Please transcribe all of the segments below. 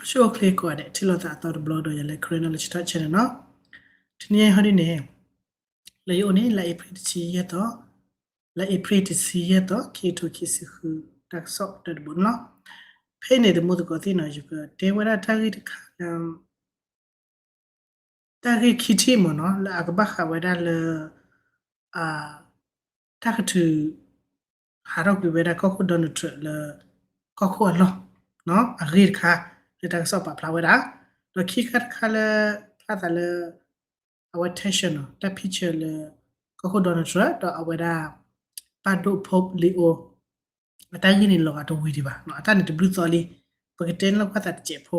ဆူၣ်အိၣ်ချ့ကိးဂၤဒဲး ထံၣ်လိာ်သးအသီတဘျီဒီး ယလဲၤ Chronology တၢ် channel နီၤ. တနံၤအံၤဟီဒ်န့ၣ် လၢယအိၣ်န့ၣ် လါအ့ဖြ့ၣ်တဆံယဲၢ်သီ, လါအ့ဖြ့ၣ်တဆံယဲၢ်သီ ခံကထိခံဆံဃု တၢ်ကစီၣ်တၢတဘိန့ၣ်လီၤ. ဖဲအံၤန့ၣ် သမူသကိးသ့ၣ်နီၤ ယကတဲဝဲဒၣ်တၢ်ဂ့ၢ်တခါလၢ တၢ်ဂ့ၢ်ခံထံၣ်မ့ၢ်နီၤ လၢအကဘၣ်ဃးဝဲဒၣ်လၢ တၢ်ကထုး ဟးထီၣ်ကွံာ်ဝဲဒၣ်ကီၢ်ခိၣ် Donald Trump လၢ ကီၢ်ခိၣ်အလီၢ် အဂ့ၢ်တခါ လၢတၢ်ကစီၣ်ပာ်ဖျါဝဲဒၣ်, ဒီးခံခါတခါလၢ ဖျါသးလၢ အဝဲ tension နီၤ တၢ်ဖံးဆၢလၢ ကီၢ်ခိၣ် Donald Trump ဒီးအဝဲဒၣ် ပၢ်ဒိၣ် Pope Leo အတၢ်ဂ့ၢ်န့ၣ်လီၤဂာ်တဝံၤဒံးဘၣ်, အတၢ်န့ၣ်တဘျုးသီလံ, ပကတဲန့ၢ်လိာ်ကွၢ်သးတစဲးဖိ,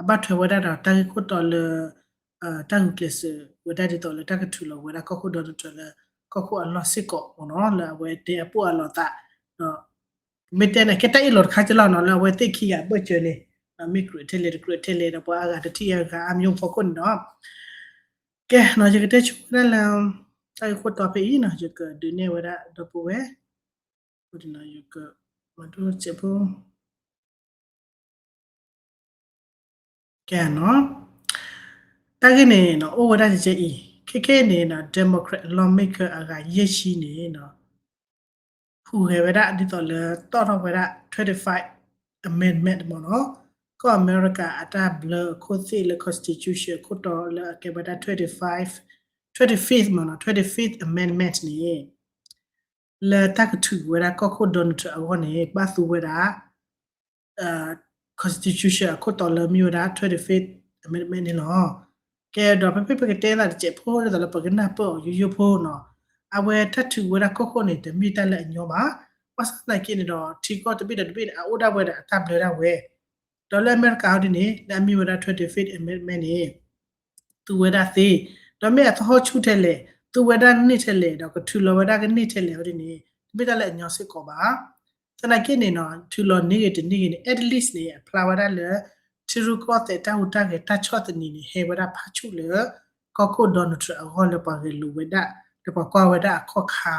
အဘၣ်ထွဲဝဲဒၣ်ဒီးတၢ်ဂ့ၢ်ခိၣ်တီလၢ တၢ်ဂုာ်ကျဲးစၢးဝဲဒၣ်ဒ်သိးလၢတၢ်ကထုးလီၤဝဲဒၣ်ကီၢ်ခိၣ် Donald Trump လၢ ကီၢ်ခိၣ်အလီၢ်စ့ၢ်ကီးမ့ၢ်နီၤ လၢအဝဲတဲအပိၢ်အလီၤသး, ဒီး မ့ၢ်တဲန့ၣ် ကဲတၢ်အ့ၣ်လိာ်တခါကလီၤနီၤ လၢအဝဲသ့ၣ်ခံဂၤအဘၢၣ်စၢၤန့ၣ်, မ့ၢ်ကြၢးထဲလဲၣ်တကြၢးထဲလဲၣ်ဒီး ပှၤအါဂၤတထံၣ်အါဂၤအါမံၤဖိခိၣ်န့ၣ်ဒီး ကဲနီၤ ယကတဲဆိဝဲဒၣ်လၢ တၢ်ဂ့ၢ်ခိၣ်တီဖဲအံၤနီၤ ယကဒုးနဲၣ်ဝဲဒၣ်ဒီပုၢ်ဝဲၢ်, ယက မၤဒိစဲးဖိ ကဲနီၤ, တၢ်ဂ့ၢ်န့ၣ်နီၤ အိၣ်ဝဲဒၣ်ကဲအံၤ ခဲခဲအံၤန့ၣ်နီၤ Democrat lawmaker အဂၤယဲၢ်ဆံန့ၣ်နီၤ ဟူးဂဲၤဝဲဒၣ်ဒ်သိးလၢတီၣ်ထီၣ်ဝဲဒၣ် twenty-fifth Amendment မ့ၢ်နီၤ, ကီၢ်အမဲရကၤအတၢ်ဘျၢအခိၣ်သ့ၣ်လၢ constitution အခိၣ်တီလၢအကဲဝဲဒၣ် twenty-five, twenty-fifth မ့ၢ်နီၤ twenty-fifth Amendment န့ၣ် လၢတၢ်ကထုးဝဲဒၣ်ကီၢ်ခိၣ် Donald Trump အဂီၢ်န့ၣ် ဘၣ်သူဝဲဒၣ် constitution အခိၣ်တီလၢမ့ၢ်ဝဲဒၣ် twenty-fifth Amendment န့ၣ်လီၤ. ကဲဒီးဖဲဖဲပကတဲသးတစဲးဖိဒ်သိးလၢပကနၢ်ပၢၢ်အီၤယိယိဖိနီၤ, အဝဲတၢ်ထုးဝဲဒၣ်ကီၢ်ခိၣ်န့ၣ် တမ့ၢ်တၢ်လၢအညီဘၣ်. ဘၣ်ဆၣ်သနာ်က့န့ၣ်ဒီး ထံကီၢ်တဘ့ၣ်ဒီးတဘ့ၣ်န့ၣ် အအိၣ်ဒၣ်ဝဲဒီးအတၢ်ဘျၢဒၣ်ဝဲ ဒီးလၢအမဲရကၤဟီဒ်န့ၣ် လၢအမ့ၢ်ဝဲဒၣ် twenty-fifth Amendment န့ၣ် သူဝဲဒၣ်သ့, ဒီးမ့ၢ်အသဟီၣ်ဆူၣ်ထဲလဲၣ်, သူဝဲဒၣ်န့ၢ်ထဲလဲၣ်, ဒီးကထုးလီၤဝဲဒၣ်ကန့ၢ်ထဲလဲၣ်ဟီဒ်န့ၣ် တမ့ၢ်တၢ်လၢအညီစ့ၢ်ကီးဘၣ်. သနာ်က့န့ၣ်နီၤ ထုးလီၤန့ၢ်ဂ့ၤတန့ၢ်ဂ့ၤန့ၣ် at least န့ၣ် အဖျါဝဲဒၣ်လၢ ထံရူၢ်ကီၢ်သဲးတၢ်ဟူးတၢ်ဂဲၤတၢ်ဆီၣ်သနံးန့ၣ် ဟဲဝဲဒၣ်ဖးဆူၣ်လၢ ကီၢ်ခိၣ် Donald Trump အဂီၢ်လၢပှၤဂဲၤလိာ်ဝဲဒၣ် လၢပှၤကွၢ်ဝဲဒၣ်အခီၣ်ခါ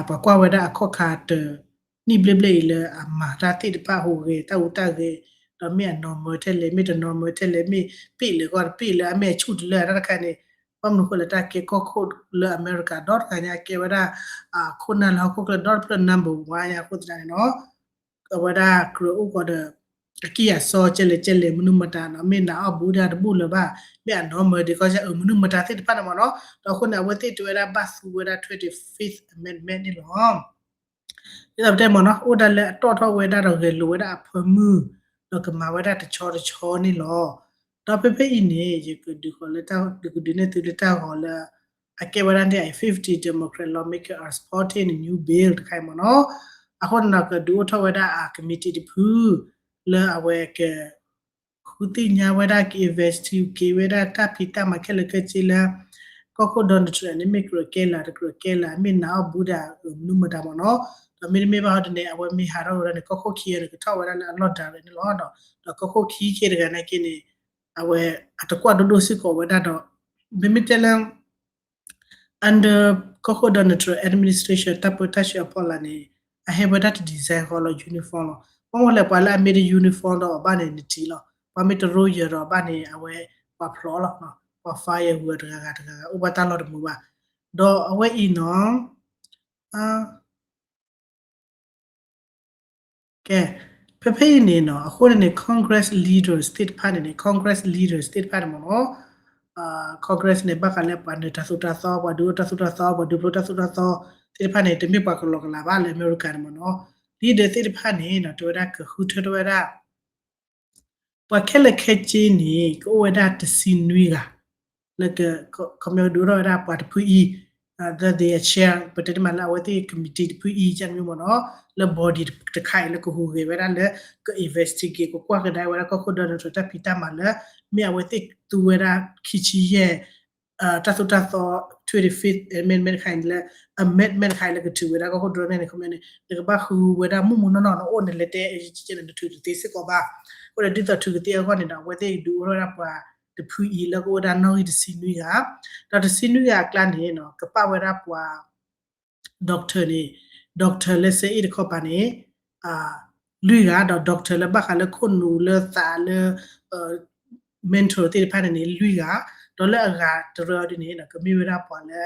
ပှၤကွၢ်ဝဲဒၣ်အခီၣ်ခါတနံၣ်ဘျဲၣ်ဘျဲၣ်အံၤလၢအမၤတၢ်သ့ၣ်တဖၣ်ဟူးဂဲၤတၢ်ဟူးတၢ်ဂဲၤ, ဒီးမ့ၢ်အနီၢ်မၢထဲလဲၣ် မ့ၢ်တနီၢ်မၢထဲလဲၣ် မ့ၢ်ပ့ၣ်လၢဂီၢ်တပ့ၣ်လၢအမ့ၢ်အဆူၣ်တလၢတၢ်တခါန့ၣ်, ဘၣ်မနုၤဃိလၢတၢ်ကဲကီၢ်ခိၣ်လၢအမဲရကၤဒီတဂၤညါကဲဝဲဒၣ် ခိၣ်နၢ်လၢဟီၣ်ခိၣ်ချၢဒီတဖျၢၣ် number one ညါအဃိသတးန့ၣ်နီၤ အဝဲဒၣ်ကြၢးအိၣ်ကီးဒီး အကံၢ်အစီကဲလဲၣ်ကဲလဲၣ် မနုၤမတၤနီၤ မ့ၢ်နးအီၣ်ဘူးဒၣ်တဘူၣ်လၢၤဘၣ်, မ့ၢ်အနီၢ်မၢဒံးကီၢ်စဲၣ် အမနုၤမတၤသ့ၣ်တဖၣ်န့ၣ်မ့ၢ်နီၤ, ဒီးအဃိန့ၣ် အဝဲသ့ၣ်တဲဝဲဒၣ်ဘၣ်သူဝဲဒၣ် twenty-fifth Amendment န့ၣ်လီၤ. ဒ်သိးပတဲမ့ၢ်နီၤ အိၣ်ဒၣ်လၢအတီၣ်ထီၣ်ဝဲဒၣ်ဒီးဂဲၤလိာ်ဝဲဒၣ်အဖၢမုၢ်, ဒီးကမၤဝဲဒၣ်တဆီတဆီန့ၣ်လီၤ. ဒီးဖဲဖဲအံၤန့ၣ် ယကဒုးဃီၤလၢတၢ် ယကဒုးနဲၣ်သုလၢတၢ်ဂီၤလၢ အကဲဝဲဒၣ်န့ၣ် fifty Democrat lawmaker are supporting a new bill တခါအံၤမ့ၢ်နီၤ, အဃိန့ၣ်ဒီးကဒုးအိၣ်ထီၣ်ဝဲဒၣ်အ committee တဖု လၢအဝဲက ဃုသ့ၣ်ညါဝဲဒၣ် က investigate ဝဲဒၣ်တၢ်ဖံးတၢ်မၤခဲလၢာ်ခဲဆ့လၢ ကီၢ်ခိၣ် Donald Trump န့ၣ် မ့ၢ်ကြၢးကဲလၢာ်တကြၢးကဲလၢာ် မ့ၢ်နးအီၣ်ဘူးဒၣ်မနုၤမတၤမ့ၢ်နီၤ, ဒီးမ့တမ့ၢ်ဘၣ်ဟီဒ်န့ၣ် အဝဲမ့ၢ်ဟးထီၣ်ဝဲဒၣ်န့ၣ် ကီၢ်ခိၣ်ခံဂၤန့ၣ် ကထီၣ်ဝဲဒၣ်လၢအလီၢ် direct န့ၣ်လီၤ. ဒီးကီၢ်ခိၣ်ခံခ့တဂၤနာ်က့န့ၣ် အဝဲအတကွၢ်ဒိၣ်ဒိၣ်စ့ၢ်ကီးဝဲဒၣ်ဒီး မ့မ့ၢ်တဲလၢ under ကီၢ်ခိၣ် Donald Trump administration တၢ်ပၢတၢ်ဆှၢအဖီလာ်န့ၣ် အဟဲဝဲဒၣ်တ design ဃီလီၤ uniform လီၤ. ဘၣ်မနုၤလဲၣ် ပှၤလၢအမ့ၢ်တ uniform ဒီးအီၤဘၣ်န့ၣ် နထံၣ်လီၤ. ပှၤမ့ၢ်တရိယၢၤဒီးအီၤဘၣ်န့ၣ် အဝဲပှၤဖျိးလီၤ. ပှၤ fire ဝဲတဂၤဂၤတဂၤဂၤ အိၣ်ဘၣ်တၢ်လီၢ်တမုာ်ဘၣ်. ဒီးအဝဲအံၤနီၤ ကဲ ဖဲဖဲအံၤန့ၣ်နီၤ အဃိန့ၣ်န့ၣ် Congress leaders သ့ၣ်တဖၣ်န့ၣ်န့ၣ် Congress leaders သ့ၣ်တဖၣ်န့ၣ်မ့ၢ်နီၤ Congress န့ၣ် ဘၣ်ဃးလၢပှၤနုာ်တၢ်သိၣ်တၢ်သီ ပှၤဒုးအိၣ်တၢ်သိၣ်တၢ်သီ ပှၤဒုးဖျိတၢ်သိၣ်တၢ်သီသ့ၣ်တဖၣ်န့ၣ် တမ့ၢ်ပှၤကလီကလးဘၣ်လၢအမဲရကၤန့ၣ်မ့ၢ်နီၤ leader သ့ၣ်တဖၣ်န့ၣ်နီၤ တဲဝဲဒၣ်ကဃုထၢထီၣ်ဝဲဒၣ် ပှၤခဲလၢာ်ခဲဆ့န့ၣ် ကအိၣ်ဝဲဒၣ်တဆံနွံဂၤ လၢ ခီပညီကဒုးအိၣ်ထီၣ်ဝဲဒၣ်ပှၤတဖုအံၤ the they share ပတဲတမံၤလၢအဝဲသ့ၣ် committee တဖုအံၤ ကဲမ့ၢ်မ့ၢ်နီၤ လၢ body တခါအံၤလၢကဟူးဂဲၤဝဲဒၣ်လၢ က investigate ကကွၢ်ကဒါဝဲဒၣ်ကီၢ်ခိၣ် Donald Trump တၢ်ဖံးတၢ်မၤလၢ မ့ၢ်အဝဲသ့ၣ်သူဝဲဒၣ်ခံဆံယဲၢ် တၢ်သိၣ်တၢ်သီ twenty-fifth amendment တခါအံၤလၢ amendment တခါအံၤလၢကထုးဝဲဒၣ်ကီၢ်ခိၣ် Donald Trump န့ၣ် ခီပညီန့ၣ် နကဘၣ်ဃုဝဲဒၣ်မုၢ်မုၢ်နီၢ်နီၢ် နအိၣ်န့ၣ်လဲၤတဲ နထုးတသ့စ့ၢ်ကီးဘၣ်. အဃိဒီးဒ်သိးထုးကသ့အဂီၢ်န့ၣ်ဒီး အဝဲသ့ၣ်ဒုးအိၣ်ထီၣ်ဝဲဒၣ်ပှၤတဖုအံၤလၢကအိၣ်ဝဲဒၣ်နီၣ်ဂံၢ်တဆံနွံဂၤ ဒီးတဆံနွံဂၤအကျါန့ၣ်နီၤ ကပာ်ဝဲဒၣ်ပှၤ doctor လၢစဲအ့ၣ်တခီပၤန့ၣ် အ လွံၢ်ဂၤ ဒီး doctor လၢဘၣ်ဃးလၢခိၣ်နူာ်လၢသးလၢ mental သ့ၣ်တဖၣ်န့ၣ်န့ၣ် လွံၢ်ဂၤ, ဒီးလၢအဂၤတရၢအီၤဒ်န့ၣ် ကမ့ၢ်ဝဲဒၣ်ပှၤလၢ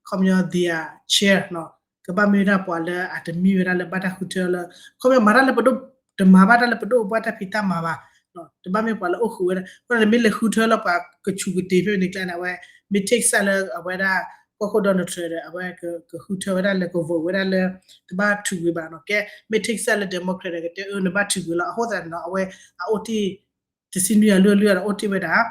ခီပညီ their chair နီၤ, ကဘၣ်မ့ၢ်ဝဲဒၣ်ပှၤလၢအတမ့ၢ်ဝဲဒၣ်လၢဘၣ်တၢ်ဃုထၢလၢ ခီပညီမၤတၢ်လၢပဒိၣ် တမၤဘၣ်တၢ်လၢပဒိၣ်ပပှၢ်တၢ်ဖံးတၢ်မၤဘၣ်, တဘၣ်မ့ၢ်ပှၤလၢအိၣ်ဃုာ်ဝဲဒၣ် အဃိန့ၣ် မ့ၢ်လဲၤဃုထၢလၢပှၤကဆူးကတ့ၤဖဲန့ၣ်ကျါန့ၣ် အဝဲ မ့ၢ် take side လၢအဝဲဒၣ် ကီၢ်ခိၣ် Donald Trump ဒီး အဝဲကဃုထၢဝဲဒၣ်လၢက vote ဝဲဒၣ်လၢ တဘၣ်ထုးကွံာ်ဘၣ်နီၤ, ကဲ မ့ၢ် take side လၢ Democrat ဒီး ကတဲအၢ နဘၣ်ထုးကွံာ်လီၤ. အဃိသတးန့ၣ်နီၤ အဝဲအအိၣ်တ့ၢ် တဆံနွံဂၤလွံၢ်ဂၤလွံၢ်ဂၤဒီး အိၣ်တ့ၢ်ဝဲဒၣ်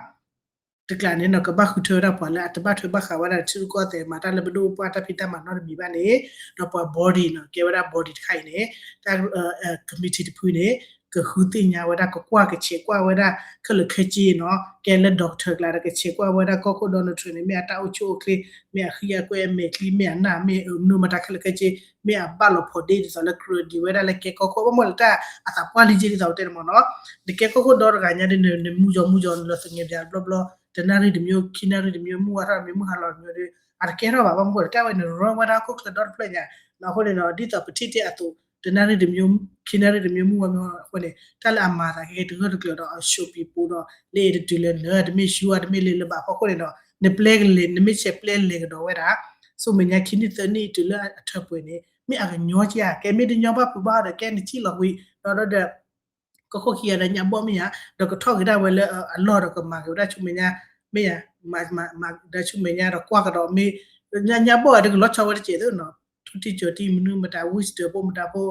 တကျးန့ၣ်နီၤ ကဘၣ်ဃုထၢဝဲဒၣ်ပှၤလၢအတဘၣ်ထွဲဘၣ်ဃးဝဲဒၣ်ထံရူၢ်ကီၢ်သဲး မၤတၢ်လၢပဒိၣ်ပပှၢ်တၢ်ဖံးတၢ်မၤနီတမံၤဘၣ်န့ၣ်, ဒီးပှၤ body နီၤ ကဲဝဲဒၣ် body တခါအံၤန့ၣ် တၢ် committee တဖုန့ၣ် ကဃုသ့ၣ်ညါဝဲဒၣ် ကကွၢ်ကဆဲးကွၢ်ဝဲဒၣ် ခဲလၢာ်ခဲဆ့နီၤ, ကဲလၢ doctor ကျါဒီး ကဆဲးကွၢ်ဝဲဒၣ်ကီၢ်ခိၣ် Donald Trump န့ၣ် မ့ၢ်အတၢ်အိၣ်ဆူၣ်အိၣ်ချ့ မ့ၢ်အဃံအကွဲၢ်အမဲာ်ချံ မ့ၢ်အနၢ် မ့ၢ်မနုၤမတၤခဲလၢာ်ခဲဆ့ မ့ၢ်အဘၣ်လီၤဖိးဒ့ဒ်သိးလၢ ကြၢးဒံးဝဲဒၣ်လၢ ကဲကီၢ်ခိၣ် ဘၣ်မနုၤလဲၣ် တၢ်အသးပှၢ်လံက့ဒ်သိးပတဲန့ၣ်မ့ၢ်နီၤ, နကဲကီၢ်ခိၣ်ဒီတဂၤညါဒီး နမူယီၤမူယီၤ နလီၤသငဲးဘၣ်ဘျီဘျီ တနၣ်ရံၣ်တမံၤ ခံနၣ်ရံၣ်တမံၤ မုၢ်ဝါထီၣ်တမံၤ မုၢ်ဟါလီၤတမံၤဒီး အတကဲထီၣ်ဘၣ် ဘၣ်မနုၤလဲၣ် တၢ်ဝဲန့ၣ် ရၢဝဲဒၣ်ဟီၣ်ခိၣ်ချၢဒီတဖျၢၣ်ညါ, အဃိန့ၣ်ဒီး ဒ်သိးပထံၣ်တ့ၢ်အသိး တနၣ်ရံၣ်တမံၤ ခံနၣ်ရံၣ်တမံၤ မုၢ်ဝါမံၤအဃိန့ၣ် တၢ်လၢအမၤသးကဲကဲတဂၢၢ်တကျၢၤဒီး အ show people ဒီး လၢအတတုၤလၢန တမ့ၢ် sure တမ့ၢ်လၢလၢဘၣ်အဖီခိၣ်န့ၣ်ဒီး နပျဲကလဲၤ နမ့ၢ်ဆဲးပျဲလဲၤကဒီးဝဲဒၣ် ဆူမဲာ်ညါခံနံၣ်သၢနံၣ်တုၤလၢအထၢပှဲၤန့ၣ် မ့ၢ်အကညီက့ဧါ ကဲမ့ၢ်တညီဘၣ်ဖုးဘၣ်ဒီး ကဲနထံၣ်လီၤကွံာ် ဒီးဒီး ကီၢ်ခိၣ်ခံဂၤဒီးညါဘီၣ်မ့ၢ်ဧါ ဒီးကထီၣ်က့ၤဒၣ်ဝဲလၢအလီၢ်ဒီးကမၤက့ၤဝဲဒၣ်ဆူမဲာ်ညါ မ့ၢ်ဧါ မၤ မၤ ဒီးဆူမဲာ်ညါဒီးကွၢ်ကဒီးမ့ၢ် ညါညါဘီၣ်ဒီးကလီၤဆီဝဲတစဲးသ့နီၤ ထူတံၢ်ကၠီၤတံၢ်မနုၤမတၤ wisdom ဖိမတၤဖိ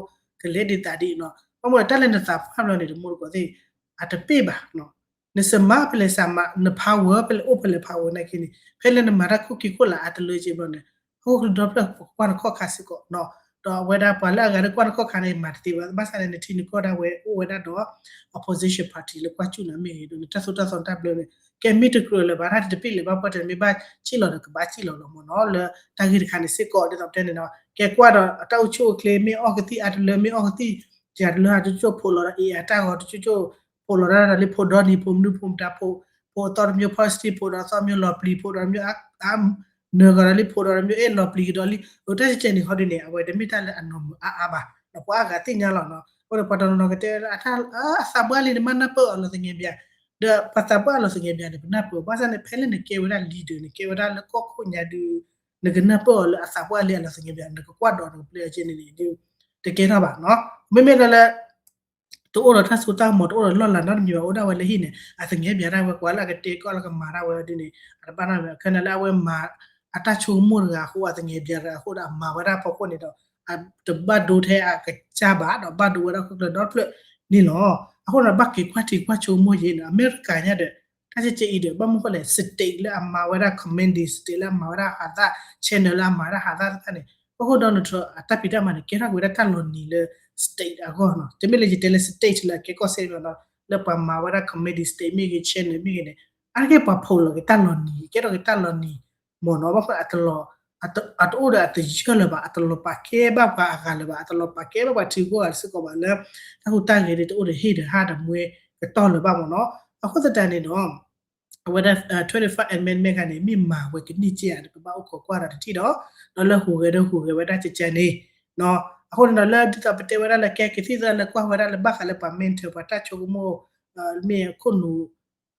ကလဲၤဒ်သးဒ်နီၤ ဘၣ်မနုၤလဲၣ် တၢ်လၢနသးပှၢ်ဘျီန့ၣ် တမူတကိးသ့ၣ် အတပ့ၢ်ဘၣ် နစမးဖဲလဲၣ်စမး န power ဖဲလဲၣ်အိၣ်ဖဲလဲၣ် power နာ်က့န့ၣ် ဖဲလၢနမၤတၢ်ခိၣ်က့ခိၣ်လာ်အတလၢက့ဘျီန့ၣ် ဟီၣ်ခိၣ်ချၢဒီဖျၢၣ်ကွၢ်တခီၣ်ခါစ့ၢ်ကီးနီၤ ဒီးအဝဲဒၣ်ပှၤလၢအဂၤလၢကွၢ်တခီၣ်ခါန့ၣ် မၤတသ့ဘၣ် ဘၣ်ဆၣ်န့ၣ် နထံနကီၢ်ဒၣ်ဝဲအိၣ်ဝဲဒၣ်ဒီး opposition party လၢကွၢ်စူၣ်နၤမ့ၢ်ဂ့ၤဒီး နတၢ်သိၣ်တၢ်သီတၢ်ဘျၢန့ၣ် ကဲမ့ၢ်တကြၢးလၢၤဘၣ် တၢ်တပ့ၢ်လၢၤဘၣ် ပှၤတမ့ၢ်ဘၣ်စံၣ်လီၤဒီးကဘၣ်စံၣ်လီၤလီၤမ့ၢ်နီၤ လၢတၢ်ဂ့ၢ်တခါန့ၣ်စ့ၢ်ကီး ဒ်သိးပတဲန့ၣ်နီၤ ကဲကွၢ်ဒီးအတၢ်အိၣ်ဆူၣ်အိၣ်ချ့ မ့ၢ်အီၣ်ကသံၣ်အါတလၢ မ့ၢ်အီၣ်ကသံၣ်ယၤတလၢ တကၠိၢ်ဖိးလီၤဒီး အ့ၣ် အတၢ်ဂီၤ တကၠိၢ်ဖိးလီၤဒၣ်လၢဖိဒီနံၤ ဖိမနုၤ ဖိမတၤဖိ ဖိအသီတမံၤ positive ဖိဒီးအသီတမံၤ လီၤပျံၤ ဖိဒီးတမံၤ အါ နၢၤကဒီးလံ ဖိဒီးတမံၤ အဲၣ် လီၤပျံၤကဒီးလံ အတၢ်ကဲကဲန့ၣ် ဟီဒ်န့ၣ် အဝဲတမ့ၢ်တၢ်လၢအနီၢ်မုာ်အါအါဘၣ် ဒီးပှၤအါဂၤသ့ၣ်ညါလီၤနီၤ အဃိဒီးပှၤတနီၤနီၤကတဲအတၢ်အသးပှၢ်လံ နမ့ၢ်နၢ်ပၢၢ်အီၤလီၤသငဲးဘၣ် ဒီးပှၤသးပှၢ်အီၤလီၤသငဲးဘၣ်န့ၣ် ပနၢ်ပၢၢ် ဘၣ်ဆၣ်န့ၣ် ဖဲလၢနကဲဝဲဒၣ် leader နကဲဝဲဒၣ်လၢကီၢ်ခိၣ်ညါဒုး နကနၢ်ပၢၢ်အီၤလၢအသးပှၢ်လံအလီၤသငဲးဘၣ် နကကွၢ်ဒီးနကပျဲအီၤကဲန့ၣ်န့ၣ် တကဲထီၣ်ဘၣ်နီၤ မ့မ့ၢ်လၢလၢ တအိၣ်ဒီးတၢ်စိတၢ်ကမီၤ တအိၣ်ဒီးလီၢ်လၤနီတမံၤဘၣ် အိၣ်ဒၣ်ဝဲလၢဟံၣ်န့ၣ် အသငဲးဘၣ်ဒၣ်ဝဲ ပှၤလၢအကတဲကီၢ်လၢကမၤဒၣ်ဝဲဒ်န့ၣ် အတဘၣ်နီတမံၤ ခဲန့ၣ်လၢအဝဲမၤ အတၢ်ဆိကမိၣ်တဂၤအဃိ အသငဲးဘၣ်တဂၤအဃိဒီး အမၤဝဲဒၣ်ဖီခိၣ်န့ၣ်ဒီး တဘၣ်ဒိထဲအကစၢ်ဘၣ် ဒီးဘၣ်ဒိဝဲဒၣ်ဟီၣ်ခိၣ်ချၢဒီဖျၢၣ်န့ၣ်လီၤ. အဃိန့ၣ် ဘၣ်က့ၤကွၢ်ထံကွၢ်ဆိကမိၣ်ယဲန့ၣ် အမဲရကၤညါဒီး တၢ်ကဲကဲအံၤဒီး ဘၣ်မနုၤဃိလဲၣ် state လၢအမၤဝဲဒၣ် commanding state လၢအမၤဝဲဒၣ်ဟးသၣ် channel လၢအမၤဝဲဒၣ်ဟးသၣ်တဖၣ်န့ၣ် ကီၢ်ခိၣ် Donald Trump အတၢ်ဖံးတၢ်မၤန့ၣ် ကဲထီၣ်က့ၤဝဲဒၣ်တၢ်လီၤနံၤလၢ state အဂီၢ်နီၤ တမ့ၢ်လၢယတဲလၢ state လၢအကဲကီၢ်စဲၣ်လီၤနီၤ လၢပှၤမၤဝဲဒၣ် commanding state မ့ၢ်ဂ့ၤ channel မ့ၢ်ဂ့ၤန့ၣ် အါတက့ၢ်ပှၤဖီၣ်လီၤက့ၤတၢ်လီၤနံၤ ကဲထီၣ်က့ၤတၢ်လီၤနံၤ မ့ၢ်နီၤ ဘၣ်ဃိအတလီၤ အတအိၣ်ဒီးအတယၢၢ်လၢၤဘၣ် အတလီၤပာ်ကဲဘၣ်ပှၤအဂၤလၢၤဘၣ် အတလီၤပာ်ကဲဘၣ်ပှၤထံဂီၢ်ဂၤစ့ၢ်ကီးဘၣ်လၢ တၢ်ဟူးတၢ်ဂဲၤဒ်တအိၣ်ဒီးဟ့ၣ်ဒီးဟးဒီးမွဲကတီၢ်လၢၤဘၣ်မ့ၢ်နီၤ အဃိသတးန့ၣ်ဒီး အဝဲဒၣ် twenty-five amendment ခါန့ၣ် မ့ၢ်မၤဝဲကနံၣ်ကဲဧါဒီး ပဘၣ်အိၣ်ခိးကွၢ်ဒီးတထံၣ်ဒီး ဒီးလၢဟူးဂဲၤဒီးဟူးဂဲၤဝဲဒၣ်ကဲကဲန့ၣ် အဃိန့ၣ်ဒီးလၢဒ်သိးပတဲဝဲဒၣ်လၢကဲကသံၣ်သရၣ်လၢကွၢ်ဝဲဒၣ်လၢဘၣ်ဃးလၢပှၤ mentor ပှၤတၢ်ဆိကမိၣ် မ့ၢ်အခိၣ်နူာ်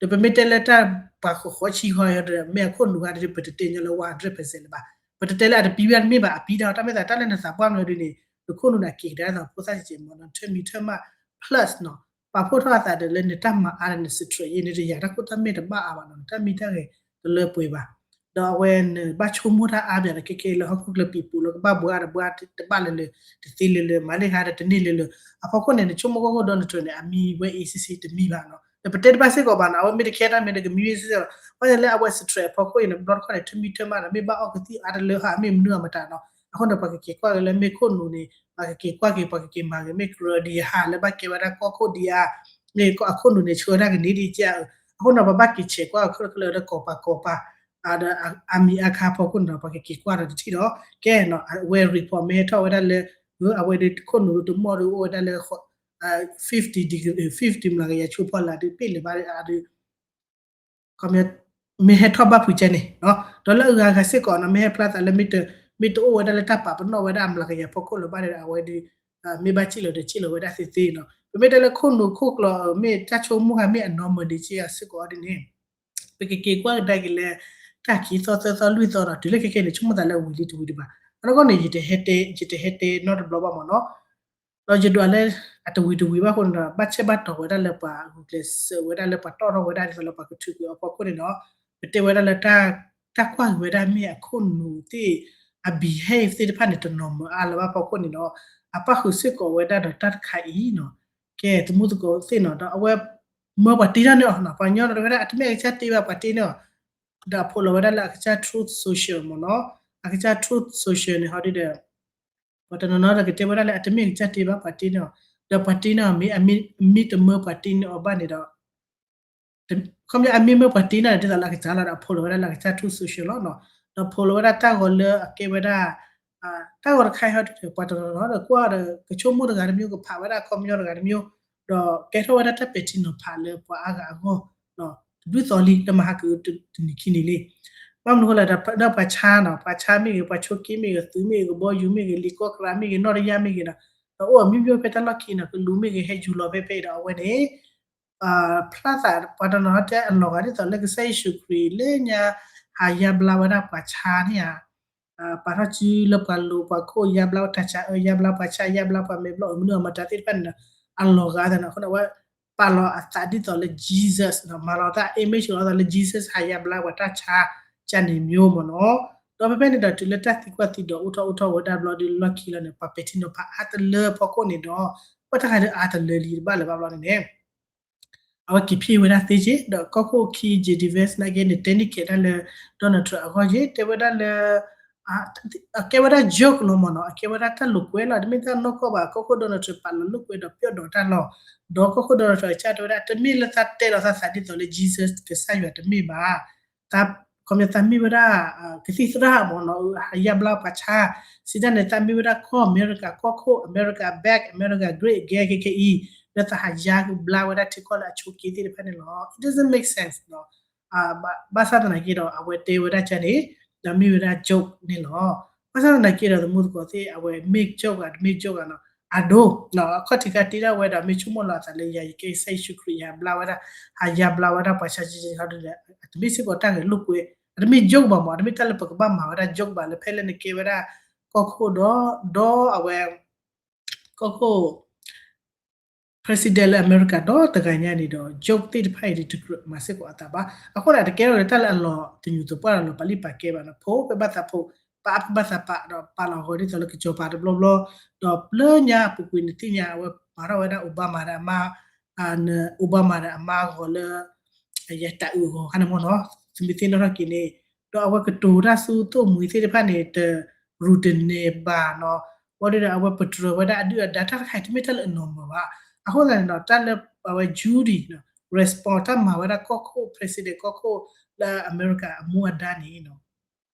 ဒီးပမ့ၢ်တဲလၢတၢ်ပှၤဃိးဃိးဆံဃီဒီး မ့ၢ်အခိၣ်နူာ်ဂၤဒီး ပတတဲညီလၢ one hundred percent လၢၤဘၣ် ပတတဲလၢအတပံဘၣ်တမ့ၢ်ဘၣ် အပံတၢ်တၢ်မ့ၢ်သးတၢ်လၢနသးပှၢ်မနုၤဒ်န့ၣ် နခိၣ်နူာ်န့ၣ်က့ၤကဒါသိးဖိသၣ်ကဲကဲမ့ၢ်နီၤ ထၢမံထၢမး plus နီၤ ပာ်ဖှိၣ်ထီၣ်အသးဒီးလၢနတၢ်မၤအါဒီးန stress ယဲ နတယာ်တၢ်ခိၣ်တၢ်မဲာ်တဘၣ်အါဘၣ်နီၤ နတၢ်မံတၢ်ဂဲၤတလၢပှဲၤဘၣ် ဒီးအဝဲနဘၣ်ဆိကမိၣ်တၢ်အါဘၣ်ဒီး ကဲကဲလၢဟီၣ်ခိၣ်ချၢပံၤပူၤလၢကဘၣ်ဘှါဒီးဘှါတဘၣ်လၢၤလၢၤ တသ့လၢၤလၢၤ မၤလ့ၣ်ဟါဒီးတန့ၢ်လၢၤလၢၤ အဖီခိၣ်န့ၣ် နဆိကမိၣ်ကီၢ်ခိၣ် Donald Trump န့ၣ် အမံဝဲ A C C တမံဘၣ်နီၤ ဒီးပတဲတဘၣ်စ့ၢ်ကီးဘၣ်နီၤ အဝဲမ့ၢ်တခဲတၢ်မ့ၢ်ဒီးကမံဝဲ A C C ဘၣ်ဆၣ်လၢအဝဲ stress အဖီခိၣ်အံၤန့ၣ် ဘျီတခီန့ၣ် ထၢမံထၢမးဒီး မ့ၢ်ဘၣ်အီၣ်ကသံၣ်အါတလၢဟး မ့ၢ်မနုၤအမတၤနီၤ အဃိန့ၣ် ပှၤကက့ၤကွၢ်က့ၤလၢမ့ၢ်ခိၣ်နူာ်န့ၣ် ပှၤကက့ၤကွၢ်က့ၤ ပှၤကက့ၤမၤက့ၤ မ့ၢ်ကြၢးဒံးဟးလၢဘၣ်ကဲဝဲဒၣ်ကီၢ်ခိၣ်ဒံးဧါ မ့ၢ်အခိၣ်နူာ်န့ၣ် ဆှၢတၢ်ကန့ၢ်ဒံးကဲဧါ အဃိန့ၣ် ပဘၣ်က့ၤဆဲးကွၢ်ခဲလၢာ်ခဲလၢာ်ဒီးကိးပၤကိးပၤ ဒီးအမံၤအခါဖီခိၣ်န့ၣ်ဒီး ပှၤကက့ၤကွၢ်ဒီးတထံၣ်ဒီး ကဲနီၤ အဝဲ report မ့ၢ်ဟဲထီၣ်ဝဲဒၣ်လၢ အဝဲဒၣ်ခိၣ်နူာ်တမီၢ်ဒီးအိၣ်ဝဲဒၣ်လၢ fifty degree fifty မျးကယၤဆိဖီလာ်ဒီး ပ့ၢ်လၢၤဘၣ်ဒီး မ့ၢ်ဟဲထီၣ်ဘၣ်ဖုးကဲန့ၣ် ဒီးလၢအဂၤဂၤစ့ၢ်ကီးနီၤ မ့ၢ်ဟဲဖျါသးလၢ မ့ၢ်တအိၣ်ဝဲဒၣ်လၢတၢ်ပာ်ပနီၣ်ဝဲဒၣ်အမျးကယၤဖီခိၣ်လၢၤဘၣ်ဒီး အဝဲဒၣ် မ့ၢ်ဘၣ်စံၣ်လီၤဒီးစံၣ်လီၤဝဲဒၣ်သ့သ့နီၤ. ပမ့ၢ်တဲလၢခိၣ်နူာ်ခိၣ်ကျိၤ မ့ၢ်တၢ်ဆိကမိၣ်ဟါ မ့ၢ်အနီၢ်မၤဒံးက့ယၤစ့ၢ်ကီးဒ်န့ၣ် ပကက့ၤကွၢ်ကဒါက့ၤလၢ တၢ်ခံသီသၢသီလွံၢ်သီနီၤ တုၤလၢခဲခဲန့ၣ် ဆိကမိၣ်သးလၢအဝံၤလံတဝံၤဒံးဘၣ်. အနီၢ်ကီၢ်န့ၣ် ယတဟဲတဲ ယတဟဲတဲနီတဘျီဘၣ်မ့ၢ်နီၤ. ဒီးယဒွးလၢ အတဝံၤတဝံၤဘၣ်အဃိန့ၣ်ဒီး ဘၣ်ဆဲးဘၣ်တီၤဝဲဒၣ်လၢပှၤဂုာ်ကျဲးစၢးဝဲဒၣ်လၢပှၤတီၣ်ထီၣ်ဝဲဒၣ်ဒ်သိးလၢပှၤကထုးကွံာ်အီၤဖီခိၣ်န့ၣ်ဒီး ပတဲဝဲဒၣ်လၢ တၢ်ကွၢ်က့ၤဝဲဒၣ်မ့ၢ်အခိၣ်နူာ်သ့ၣ် အ behave သ့ၣ်တဖၣ်န့ၣ် တနီၤမၤအါလၢၤဘၣ်ဖီခိၣ်န့ၣ်ဒီး အပၣ်ဃုာ်စ့ၢ်ကီးဝဲဒၣ်ဒီးတၢ်တခါအံၤနီၤ. ကဲ သမူသကိးသ့ၣ်နီၤ ဒီးအဝဲ မၢပှၤတ့ထီၣ်န့ၢ်အီၤနီၤ ပှၤကညီဒီးဝဲဒၣ် အတမ့ၢ်အကစၢ်တ့ဘၣ်ပှၤတ့န့ၢ်အီၤ ဒီးအဖိးလီၤဝဲဒၣ်လၢအကစၢ် Truth Social မ့ၢ်နီၤ. အကစၢ် Truth Social န့ၣ် ဟီဒ်ဒီး ပှၤတနီၤနီၤဒီးကတဲဝဲဒၣ်လၢ အတမ့ၢ်အကစၢ်တ့ဘၣ်ပှၤတ့န့ၢ်အီၤ ဒီးပှၤတ့န့ၢ်အီၤမ့ၢ် အမ့ၢ်တမၢပှၤတ့န့ၢ်အီၤဘၣ်န့ၣ်ဒီး ခီပညီအမ့ၢ်မၢပှၤတ့န့ၢ်အီၤဒ်သိးလၢအကစၢ်လီၤဒီး အဖိးလီၤဝဲဒၣ်လၢအကစၢ် Truth Social လီၤနီၤ. ဒီးဖိးလီၤဝဲဒၣ်တၢ်ဂီၤလၢအကဲဝဲဒၣ် တၢ်ဂီၤတခါအံၤဟီဒ်ဒီး ပှၤတနီၤနီၤဒီးကွၢ်ဒီး ကဆိကမိၣ်တဂၤတမံၤ ကဖးဝဲဒၣ်အခီပညီတဂၤတမံၤ ဒီးကဲထီၣ်ဝဲဒၣ်တၢ်ပဲာ်ထံနီၤဖးလၢပှၤအါဂၤအဂီၢ် တဒူၣ်သီလံ လၢမဟါကတနံၤခံနံၤလံ. ဘၣ်မနုၤအဃိလဲၣ် ဒီးပှၤဆါနီၤ ပှၤဆါမ့ၢ်ဂ့ၤ ပှၤဆိက့မ့ၢ်ဂ့ၤ သုးမ့ၢ်ဂ့ၤ ကဘီယူၤမ့ၢ်ဂ့ၤ လံာ်ကီၢ်ကရၢမ့ၢ်ဂ့ၤ နီၣ်တယၢ်မ့ၢ်ဂ့ၤဒီး ဒီးအိၣ်အမံၤမံၤဖဲတၢ်လီၢ်ခံနီၤ ကလူးမ့ၢ်ဂ့ၤ ဟဲယူၤလီၤဖဲဖဲအံၤဒီး အဝဲန့ၣ် ဖျါသး ပှၤတနီၤတဲအလီၤဂာ်ဒ်သိးလၢကစၢ်ယ့ၣ်ၡူးခရံာ်လၢညါ ဟးယါဘျါဝဲဒၣ်ပှၤဆါန့ၣ်ဧါ ပာ်ထီၣ်စုလၢပှၤလိၤပှၤခိၣ် ယါဘျါတၢ်ဆါအၢ ယါဘျါပှၤဆါ ယါဘျါပှၤမဲာ်ဘျီၣ် အမနုၤအမတၤသ့ၣ်တဖၣ်န့ၣ်ဒီး အလီၤဂာ်သးန့ၣ် အဃိန့ၣ် အဝဲပာ်လီၤအသးဒ်သိးလၢ Jesus နီၤ မၤလီၤတၢ် image လီၤသးလၢ Jesus ဟးယါဘျါပှၤတၢ်ဆါကန့ၣ်မ့ၢ်နီၤ. ဒီးဖဲဖဲန့ၣ်ဒီးတုၤလၢတၢ်သံကွၢ်သံဒိးအိၣ်ထီၣ်အိၣ်ထီၣ်ဝဲဒၣ်ဘျီဒီးလီၢ်ခံလီၤန့ၣ် ပှၤပဲာ်ထံနီၤဖးအါတလၢဖီခိၣ်န့ၣ်ဒီး ပှၤတၢ်ခါဒီးအါတလၢလံတဘၣ်လၢၤဘၣ်ဘျီန့ၣ်န့ၣ် အဝဲက့ၤဖံးဝဲဒၣ်သ့က့ၤ ဒီးကီၢ်ခိၣ်ခံ J D Vance နာ်က့န့ၣ် တဲန့ၢ်ကဲဒၣ်လၢ Donald Trump အဂီၢ်က့ၤ တဲဝဲဒၣ်လၢ အကဲဝဲဒၣ် joke လီၤမ့ၢ်နီၤ အကဲဝဲဒၣ်တၢ်လိာ်ကွဲလီၤ တမ့ၢ်တၢ်နီၢ်ကီၢ်ဘၣ် ကီၢ်ခိၣ် Donald Trump ပာ်လီၤလိာ်ကွဲဒီးပျီၢ်ဒီးတၢ်လီၢ် ဒီးကီၢ်ခိၣ် Donald Trump ကစၢ်တဲဝဲဒၣ် တမ့ၢ်လၢသးတဲလီၤသးသးဒ်သိးလၢ Jesus ကစၢ်ယွၤတမ့ၢ်ဘၣ် သး ခီပညီသးမ့ၢ်ဝဲဒၣ် ကသံၣ်သရၣ်မ့ၢ်နီၤ ဟးယါဘျါပှၤဆါ စံးတၢ်န့ၣ် သးမ့ၢ်ဝဲဒၣ်ကီၢ်အမဲရကၤ ကီၢ်ခိၣ် America back America great again ခဲခဲအံၤ လၢသးဟးယါဘျါဝဲဒၣ်ထံကီၢ်လၢ အဆိးက့သ့ၣ်တဖၣ်န့ၣ်လီၤ it doesn't make sense နီၤ ဘၣ်ဆၣ်သနာ်က့ဒီး အဝဲတဲဝဲဒၣ်ကန့ၣ် ဒီးမ့ၢ်ဝဲဒၣ် joke န့ၣ်လီၤ ဘၣ်ဆၣ်သနာ်က့ဒီး သမူသကိးသ့ၣ် အဝဲ make joke ဧါ တ make joke ဧါနီၤ အဒိ အခီၣ်ထံးခါတ့ထီၣ်ဝဲဒီး မ့ၢ်ဆိကမိၣ်လီၤအသးလၢယၤ ယကဲကစၢ်ယ့ၣ်ၡူးခရံာ် ယဟးဘျါဝဲဒၣ် ဟးယါဘျါဝဲဒၣ်ပှၤဆါ ဟီဒ်ဒီး အတမ့ၢ်စ့ၢ်ကီးတၢ်ဂဲၤလိာ်ကွဲ အတမ့ၢ် joke ဘၣ်မ့ၢ် အတမ့ၢ်တၢ်လၢပကဘၣ်မၤဝဲဒၣ် joke ဘၣ် လၢဖဲလၢနကဲဝဲဒၣ် ကီၢ်ခိၣ်ဒီး ဒီးအဝဲ ကီၢ်ခိၣ် president လၢအမဲရကၤဒီတဂၤညါန့ၣ်ဒီး joke သ့ၣ်တဖၣ်အံၤဒီး တကြၢးမၤစ့ၢ်ကီးအသးဘၣ်. အဃိန့ၣ် တကဲထီၣ်လၢတၢ်လၢအလီၤတညိးသပှၢ်လီၤ ပာ်လံပာ်ကဲဘၣ်နီၤ ဖိးဖဲဘၣ်သးဖိး ပာ်ဖဲဘၣ်သးပာ်ဒီး ပာ်လီၤအဂီၤဒ်သိးလၢကစီၤပၤတဘျီဘျီ ဒီးပျၢၤညါပူၤကွံာ်နသ့ၣ်ညါ အဝဲပာ်ထီၣ်ဝဲဒၣ် Obama ဒီးအမါ Obama ဒီးအမါအဂီၤလၢ ယတၢ်အုးအဂီၤခါန့ၣ်မ့ၢ်နီၤ သုမ့ၢ်သ့ၣ်နီၣ်ထီၣ်က့ၤန့ၣ် ဒီးအဝဲကတိၤတၢ်ဆူသိၣ်မှံၤသ့ၣ်တဖၣ်န့ၣ် တရူးတန့ၢ်ဘၣ်နီၤ ဘၣ်ဒီးအဝဲပတြၢၤဝဲဒၣ်အဒုၣ်အဒါ တၢ်တခါအံၤတမ့ၢ်တၢ်လၢအနီၢ်မၢၤဘၣ်. အဃိသတးန့ၣ်ဒီး တၢ်လၢအဝဲ Judy နီၤ respond တၢ်မၤဝဲဒၣ်ကီၢ်ခိၣ် president ကီၢ်ခိၣ်လၢအမဲရကၤအမူအဒါန့ၣ်နီၤ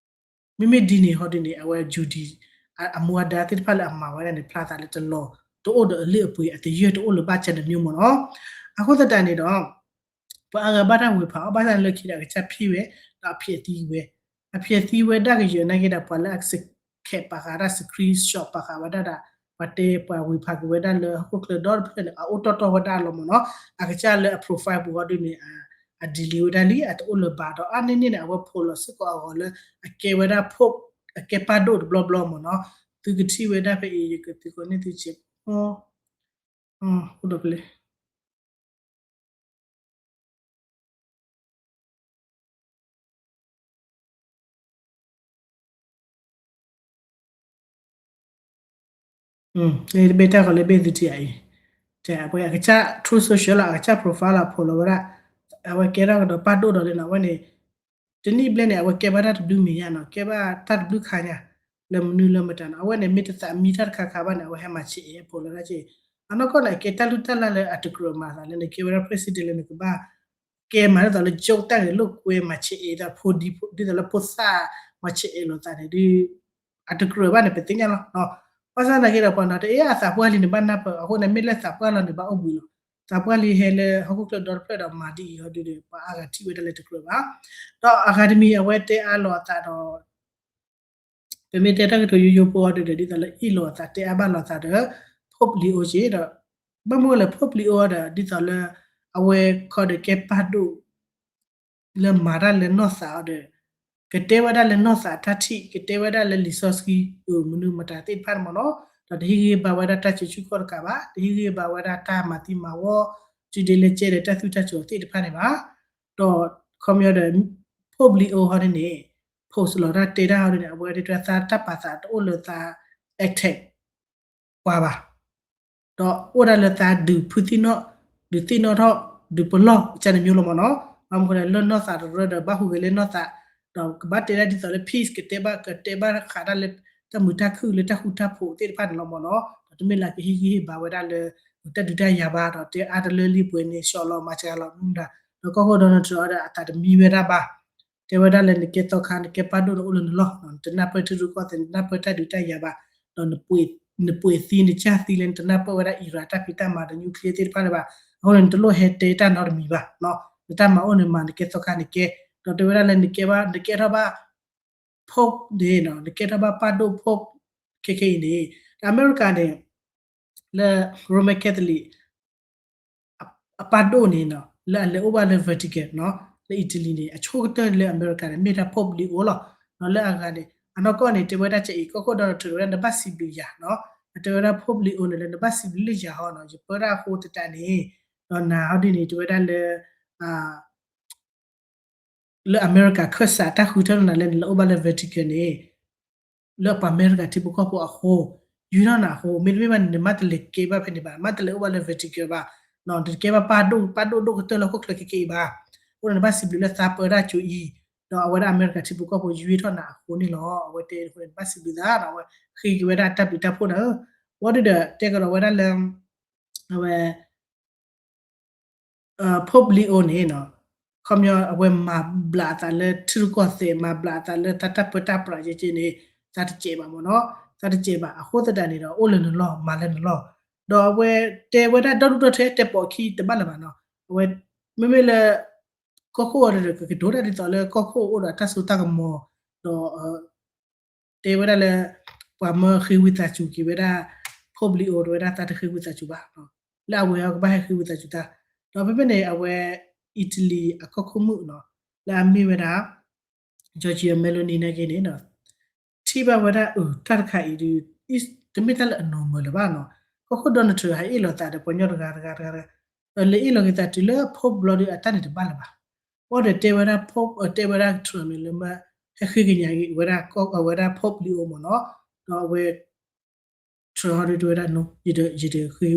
မ့မ့ၢ်ဒ်န့ၣ်ဟီဒ်န့ၣ် အဝဲ Judy အမူအဒါသ့ၣ်တဖၣ်လၢအမၤဝဲဒၣ်န့ၣ် ဖျါသးလၢတလီၤ တအိၣ်ဒီးအလၢအပှဲၤ အတယၢၢ်တအိၣ်လၢၤဘၣ်ကန့ၣ်မ့ၢ်နီၤ. အဃိသတးန့ၣ်ဒီး ပှၤအါဂၤဘၣ်တၢ်ဝံၤဖးအီၤ ဘၣ်ဆၣ်န့ၣ်လၢခံဒီးအကစၢ်ဖံးဝဲ ဒီးအဖံးအသံဝဲ အဖံးအသံဝဲဒၣ်ကယၢၤနာ်က့ဒီး ပှၤလၢအစခဲးပာ်ဃာ်ဒၣ် screenshot ပာ်ဃာ်ဝဲဒၣ်ဒီး ပှၤတဲပှၤဝံၤဖးက့ၤဝဲဒၣ်လၢဟီၣ်ခိၣ်ချၢဒီတဖျၢၣ်န့ၣ် အအိၣ်တီၢ်တီၢ်ဝဲဒၣ်လီၤမ့ၢ်နီၤ. အကစၢ်လၢအ profile ပူၤဟီဒ်န့ၣ် အ delete ဝဲဒၣ်လံ အတအိၣ်လၢၤဘၣ်ဒီး အါန့ၢ်န့ၣ်န့ၣ် အဝဲဖိးလီၤစ့ၢ်ကီးအဂီၤလၢ အကဲဝဲဒၣ် Pope အကဲပၢ်ဒိၣ်တဘျီဘျီမ့ၢ်နီၤ. သုကထံၣ်ဝဲဒၣ်ဖဲအံၤ ယကသံကွၢ်န့ၢ်သုစ့ၢ်ကီး အိၣ်ဒီးဖဲလဲၣ် တဘ့ၣ်တၢ်ဃီလၢဘ့ၣ်သုထံၣ်အံၤ အဝဲအကစၢ် Truth Social လီၤ အကစၢ် profile လီၤ ဖိးလီၤဝဲဒၣ် အဝဲကဲထီၣ်ကဒီးပၢ်ဒိၣ်ဒီးလၢနီၤ အဝဲန့ၣ် တနံၣ်ဘျဲၣ်န့ၣ် အဝဲကဲဘၣ်တၢ်တဘျုးမံၤညါနီၤ ကဲဘၣ်တၢ်တဘျုးခါညါ လၢမနုၤလၢမတၤနီၤ အဝဲန့ၣ် မ့ၢ်တသးမံတၢ်တခါခါဘၣ်န့ၣ် အဝဲဟဲမၤဆဲးအဲၣ်ဖိးလီၤဒၣ်က့ အနီၢ်ကီၢ်န့ၣ် အကဲတၢ်လုၢ်တၢ်လၢ်လၢအတကြၢးမၤသးလၢနကဲဝဲဒၣ် president လၢနကဘၣ် ကဲမၤဒ်သိးလၢ joke တၢ်ဂဲၤလိာ်ကွဲမၤဆဲးအဲၣ် ဒ်သိးလၢဖိသၣ် မၤဆဲးအဲၣ်လိာ်သးန့ၣ်ဒ် အတကြၢးဘၣ်န့ၣ် ပသ့ၣ်ညါလီၤ. ဘၣ်ဆၣ်သနာ်က့ဒီး ပှၤနီၤတအဲၣ်အသးပှၢ်လံန့ၣ် ဘၣ်နၢ်ပၢၢ် အဃိန့ၣ် မ့ၢ်လၢသးပှၢ်လီၤန့ၣ် ဘၣ်အိၣ်ဘှံးလီၤ. သးပှၢ်လံဟဲလၢဟီၣ်ခိၣ်ချၢဒီတဖျၢၣ်ဒီးမၤဒ်အံၤဟီဒ်ဒီး ပှၤအါဂၤထံၣ်ဝဲဒၣ်လၢတကြၢးဘၣ်. ဒီးအဂၤတမံၤအဝဲတဲအါလိာ်အသးဒီး ပမ့ၢ်တဲတၢ်ကတိၤယိယိဖိအီၤဒ်ဒီး ဒ်သိးလၢအ့ၣ်လိာ်အသးတဲအါဘၣ်လိာ်သးဒီး ဖိ Pope Leo က့ဒီး ဘၣ်မနုၤလဲၣ် Pope Leo ဒီး ဒ်သိးလၢ အဝဲခီဒီးကဲပၢ်ဒိၣ် လၢမၤတၢ်လၢနီၢ်သးအီၤဒီး ကတဲဝဲဒၣ်လၢနီၢ်သးအတၢ်ထံၣ် ကတဲဝဲဒၣ်လၢလံာ်စီဆှံ အမနုၤမတၤသ့ၣ်တဖၣ်န့ၣ်မ့ၢ်နီၤ, ဒီးတဟ့ၣ်ဂံၢ်ဟ့ၣ်ဘါဝဲဒၣ်တၢ်စံးဆူၣ်ခီၣ်တကးဘၣ်, တဟ့ၣ်ဂံၢ်ဟ့ၣ်ဘါဝဲဒၣ်တၢ်မၤသံမၤဝီ စုဒ့လၢကဲဒီးတၢ်သူၣ်တၢ်စၢၤသ့ၣ်တဖၣ်န့ၣ်ဘၣ်. ဒီးခီပညီဒီး Pope Leo ဟီန့ၣ်န့ၣ် post လီၤတၢ်တဲတၢ်ဟီဒ်န့ၣ် အဝဲဒၣ်တၢ်သးတၢ်ပာ်သးတအိၣ်လၢသး attack ပှၤဘၣ်, ဒီးအိၣ်ဒၣ်လၢသးဒုးဖုသံၣ်နီၣ်, ဒုးသ့ၣ်နီၣ်ထီၣ်, ဒုးပလီၢ် ကန့ၣ်မ့ၢ်လီၤမ့ၢ်နီၤ. ဘၣ်မနုၤဃိလဲၣ် လၢနီၢ်သးတရၢဒီး ဘၣ်ဟူးဂဲၤလၢနီၢ်သး, ဒီးကဘၣ်တဲဒၣ်ဒ်သိးလၢ peace ကတဲဘၣ် ကတဲဘၣ်ဃးဒၣ်လၢ တၢ်မုာ်တၢ်ခုၣ်လၢတၢ်ဃူတၢ်ဖိးသ့ၣ်တဖၣ်န့ၣ်လီၤမ့ၢ်နီၤ. ဒီးတမ့ၢ်လၢကဟ့ၣ်ဂံၢ်ဟ့ၣ်ဘါဝဲဒၣ်လၢ တၢ်ဒုးတၢ်ယၤဘၣ် ဒီးတဲအါတလၢလံပှဲၤန့ၣ် ဆှီလီၤမၤစှၤလီၤမနုၤမတၤ, ဒီးကီၢ်ခိၣ် Donald Trump အီၤဒီးအသးတမံဝဲဒၣ်ဘၣ် တဲဝဲဒၣ်လၢနကဲသီခါ နကဲပၢ်ဒိၣ်န့ၣ်အိၣ်လၢနလီၢ်, နတနၢ်ပၢၢ်ထံရူၢ်ကီၢ်သဲး နတနၢ်ပၢၢ်တၢ်ဒုးတၢ်ယၤဘၣ်, ဒီး နပှ့ၤသံနကၢ်သံလၢနတနၢ်ပၢၢ်ဝဲဒၣ် Iran တၢ်ဖံးတၢ်မၤဒီး nuclear သ့ၣ်တဖၣ်လၢၤဘၣ်. အဃိန့ၣ် နတလိၣ်ဟဲတဲတၢ်နီတမံၤဘၣ်, နတၢ်မၤအိၣ်န့ၣ်မၤ နကဲသီခါနကဲ, ဒီးတဲဝဲဒၣ်လၢနကဲဘၣ် နကဲထီၣ်ဘၣ် Pope န့ၣ် နကဲထီၣ်ဘၣ်ပၢ်ဒိၣ် Pope ခဲခဲအံၤန့ၣ် ဒီးအမဲရကၤန့ၣ် လၢ Roman Catholic အပၢ်ဒိၣ်န့ၣ် လၢအလဲၤအိၣ်ဘၣ်လၢ Vatican လၢ Italy န့ၣ် အဆိကတၢၢ်လၢအမဲရကၤန့ၣ် မ့ၢ်ဒၣ် Pope Leo လီၤ. လၢအဂၤန့ၣ် အနီၢ်ကီၢ်န့ၣ် တဲဝဲဒၣ်ကအံၤ ကီၢ်ခိၣ် Donald Trump တဲဝဲဒၣ် နဘၣ်စံးဘျုးယၤ, အတဲဝဲဒၣ် Pope Leo န့ၣ်လၢ နဘၣ်စံးဘျုးလၢယၤဟီနီၤ ယပၢတၢ်အဃိသတးန့ၣ် ဒီးနၤဟီဒ်န့ၣ် တဲဝဲဒၣ်လၢ လၢအမဲရကၤခၢၣ်စးတၢ်ဃုထၢနၤလၢနလဲၤအိၣ်ဘၣ်လၢ Vatican န့ၣ် လၢပှၤအမဲရကၤထံဖိကီၢ်ဖိအဃိ ယွံထီၣ်နၤအဃိ မ့တမ့ၢ်ဘၣ်န့ၣ် နမ့ၢ်တလဲၤကဲဘၣ်ဖဲန့ၣ်ဘၣ်, မ့ၢ်တလဲၤအိၣ်ဘၣ်လၢ Vatican ဘၣ်, နတကဲဘၣ်ပၢ်ဒိၣ် ပၢ်ဒိၣ်ဒိၣ်ကတၢၢ်လၢဟီၣ်ခိၣ်ချၢခဲခဲအံၤဘၣ်. အဃိန့ၣ် နဘၣ်စံးဘျုးလၢသးပၢတၢ်ကၠိအံၤ, ဒီးအဝဲဒၣ်အမဲရကၤထံဖိကီၢ်ဖိယွံထီၣ်နၤအဃိန့ၣ်လီၤ. အဝဲတဲအဃိန့ၣ် နဘၣ်စံးဘျုးသးဒီး အဝဲဃ့က့ၤဝဲဒၣ်တၢ်ဘျုးတၢ်ဖှိၣ်နၤဧၢ, ဝံၤဒီးတဲကဒီးဝဲဒၣ်လၢ အဝဲ Pope Leo န့ၣ် ခီပညီအဝဲမၤဘျးအသးလၢထံရူၢ်ကီၢ်သဲး မၤဘျးအသးလၢတၢ်တၢ်ပၢတၢ်ပြးကဲကဲန့ၣ် သးတစဲးဘၣ်မ့ၢ်နီၤ, သးတစဲးဘၣ် အဃိသတးန့ၣ်ဒီး အိၣ်လၢနလီၢ် မၤလၢနလီၢ်, ဒီးအဝဲတဲဝဲဒၣ်ဒီဒူၣ်ဒီထၢ တဲပိာ်အခံတဘၣ်လၢၤဘၣ်နီၤ, အဝဲ မ့မ့ၢ်လၢ ကီၢ်ခိၣ်အီၤဒီး ကကတိၤတၢ်ဒ်သိးလၢကီၢ်ခိၣ်အိၣ်ဒီးတၢ်စိတၢ်ကမီၤ, ဒီး တဲဝဲဒၣ်လၢ ပှၤမၢဃ့ဝံသးစူၤက့ၤဝဲဒၣ် Pope Leo တဲဝဲဒၣ်သးတဃ့ဝံသးစူၤဘၣ်, လၢအဝဲအကဘၣ်ဟဲဃ့ဝံသးစူၤတၢ်, ဒီးဖဲဖဲန့ၣ် အဝဲ Italy အကီၢ်ခိၣ်မုၣ်နီၤ လၢအမ့ၢ်ဝဲဒၣ် Giorgia Meloni နာ်က့န့ၣ် ထံၣ်ဘၣ်ဝဲဒၣ် အၢ တၢ်တခါအံၤဒုး တမ့ၢ်တၢ်လၢအ normal လၢၤဘၣ်နီၤ, ကီၢ်ခိၣ် Donald Trump ဟဲအ့ၣ်လိာ်သးဒီးပှၤကညီတဂၤတဂၤတဂၤတဂၤ, ဒီးလဲၤအ့ၣ်လိာ်က့ၤသးတုၤလၢ Pope ဘျီဒုးအတၢ်န့ၣ်တဘၣ်လၢၤဘၣ်, ဘၣ်ဒီးတဲဝဲဒၣ် Pope တဲဝဲဒၣ် Trump န့ၣ်လၢမ့ၢ် ဟဲဃ့ကညးက့ၤဝဲဒၣ် အဝဲဒၣ် Pope Leo မ့ၢ်နီၤ, ဒီးအဝဲ Trump ဟီဒုးတဲဝဲဒၣ် no ယတဃ့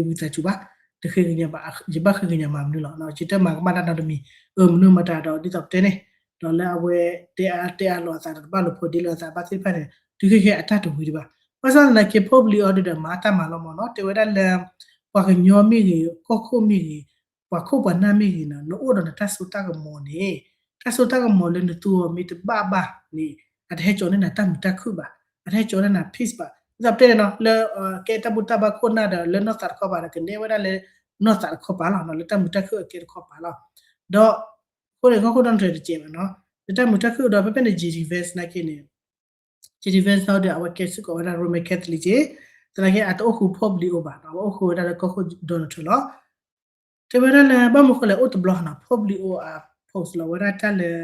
ဝံသးစူၤဘၣ်, တဃ့ကညးဘၣ်, ယဘၣ်ဃ့ကညးမၤမနုၤလီၤ, ယတမၤကမၣ်တၢ်နီတမံၤ, အၢ မနုၤမတၤဒီးဒ်သိးပတဲန့ၣ်, ဒီးလၢအဝဲ တဲအါတဲအါလိာ်အသးဒီး တဘၣ်လိာ်ဖိးဒ့လိာ်အသးဘၣ်သ့ၣ်တဖၣ်န့ၣ် တုၤခဲခဲအတၢ်တဝံၤဒံးဘၣ်, ဘၣ်ဆၣ်သနာ်က့ Pope Leo အီၤဒုးဒီးမၤတၢ်မၤလီၤမ့ၢ်နီၤ, တဲဝဲဒၣ်လၢ ပှၤကညီမ့ၢ်ဂ့ၤ ကီၢ်ခိၣ်မ့ၢ်ဂ့ၤ ပှၤခိၣ်ပှၤနၢ်မ့ၢ်ဂ့ၤနီၤ နအိၣ်ဒီးနတၢ်စိတၢ်ကမီၤန့ၣ်, တၢ်စိတၢ်ကမီၤလၢနသူအီၤမ့ၢ်တဘၣ်ဘၣ်န့ၣ် အတဟဲကၠီၤန့ၢ်နၤတၢ်မုာ်တၢ်ခုၣ်ဘၣ်, အတဟဲကၠီၤန့ၢ်နၤ peace ဘၣ်, ဒ်သိးပတဲန့ၣ်နီၤ လၢ ကဲတၢ်ဘူၣ်တၢ်ဘါခိၣ်နၢ်ဒီး လၢနီၢ်သးတခီပၤဒီး ကနဲဝဲဒၣ်လၢ နီၢ်သးတခီပၤလီၤ, လၢတၢ်မုာ်တၢ်ခုၣ်အကဲတခီပၤလီၤ, ဒီး အဃိန့ၣ် ကီၢ်ခိၣ် Donald Trump တစဲးဘၣ်နီၤ, လၢတၢ်မုာ်တၢ်ခုၣ်ဒီး ဖဲဖဲန့ၣ် J D Vance နာ်က့န့ၣ် J D Vance နီၤဒီး အဝဲကဲစ့ၢ်ကီးဝဲဒၣ် Roman Catholic က့, သနာ်က့ အတအိၣ်ဃုာ် Pope Leo ဘၣ်နီၤ, အဝဲအိၣ်ဃုာ်ဝဲဒၣ်လၢကီၢ်ခိၣ် Donald Trump လီၤ. တဲဝဲဒၣ်လၢ ဘၣ်မနုၤဃိလဲၣ် အိၣ်တဘျီနီၤ Pope Leo အ post လီၤဝဲဒၣ်တၢ်လၢ